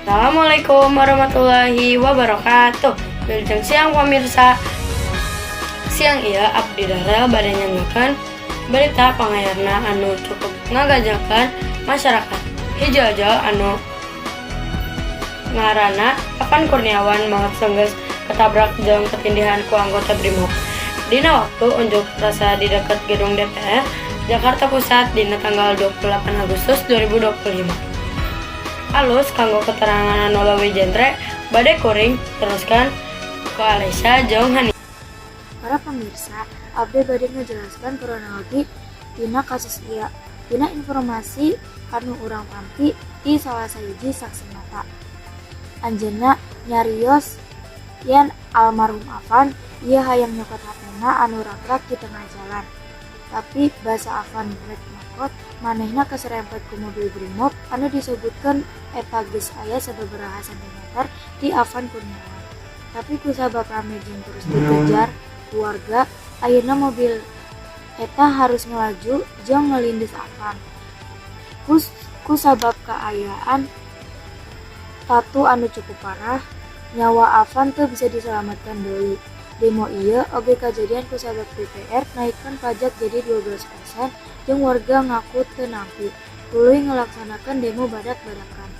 Assalamualaikum warahmatullahi wabarakatuh. Wilujeng siang, pemirsa. Siang ieu abdi Darel bade nyanggakeun berita panganyarna anu cukup ngagajakan masyarakat. Hiji ojol anu ngaranna Avan Kurniawan maot sanggeus ketabrak jeung ketindihan ku anggota Brimob dina waktu unjuk rasa di dekat gedung DPR Jakarta Pusat dina tanggal 28 Agustus 2025. Alus, kanggo keterangan anu leuwih jentre bade kuring teruskan ke Alesya jeung Hani. Para pemirsa, abdi bade ngajelaskan kronologi tina kasus ieu. Dina informasi anu urang tampi ti salah sahiji saksi mata. Anjeunna nyarios yen almarhum Avan ieu hayang nyokot HP-na anu rakrak di tengah jalan. Tapi basa Avan rek nyokot, manehna kaserempet ku mobil Brimob anu disebutkeun eta geus aya sababaraha sentimeter ti Avan Kurniawan. Tapi kusabab rame jeung terus dikejar ku warga, akhirna mobil eta harus ngelaju jeung ngelindes Avan. Kusabab kaayaan tatu anu cukup parah, nyawa Avan teu bisa diselamatkan deui. Demo ieu oge kajadian kusabab DPR naikkeun pajak jadi 12% jeung warga ngaku teu nampi, tuluy ngalaksanakeun demo badak-badakan.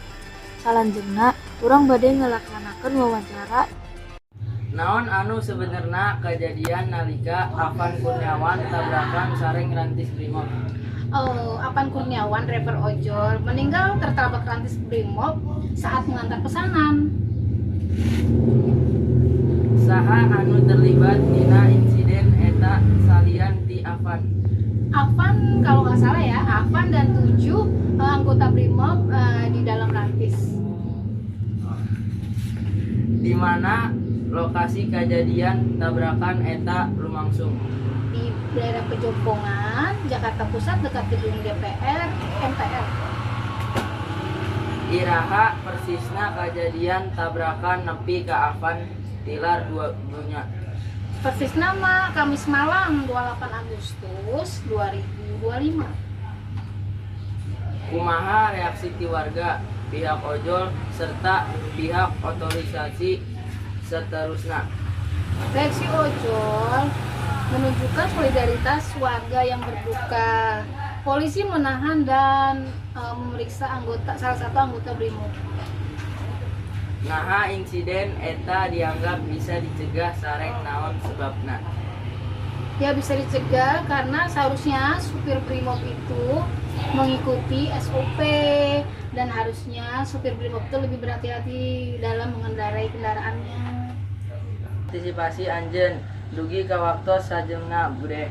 Salanjeungna, urang bade ngalaksanakeun wawancara. Naon anu sebenarna kejadian nalika Avan Kurniawan tabrakan sareng rantis Brimob? Oh, Avan Kurniawan, driver ojol, meninggal tertabrak rantis Brimob saat mengantar pesanan. Saha anu terlibat dina insiden eta salian ti Avan? Avan, kalau nggak salah ya, Avan dan tujuh anggota Brimob di dalam rantis. Di mana lokasi kejadian tabrakan eta lumangsung? Di daerah Pejompongan, Jakarta Pusat, dekat gedung DPR, MPR. Iraha persisna kejadian tabrakan nepi ka Avan tilar dunya? Persisna mah Kamis malam 28 Agustus 2025. Kumaha reaksi ti warga, pihak ojol, serta pihak otorisasi seterusnya? Reaksi ojol menunjukkan solidaritas warga yang berduka. Polisi menahan dan memeriksa anggota salah satu anggota Brimob. Naha insiden eta dianggap bisa dicegah sareng naon sebabna? Ya, bisa dicegah karena seharusnya supir Brimob itu mengikuti SOP dan harusnya supir Brimob itu lebih berhati-hati dalam mengendarai kendaraannya. Partisipasi anjeun dugi ka waktos salajengna, Bude.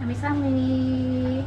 Sami-sami.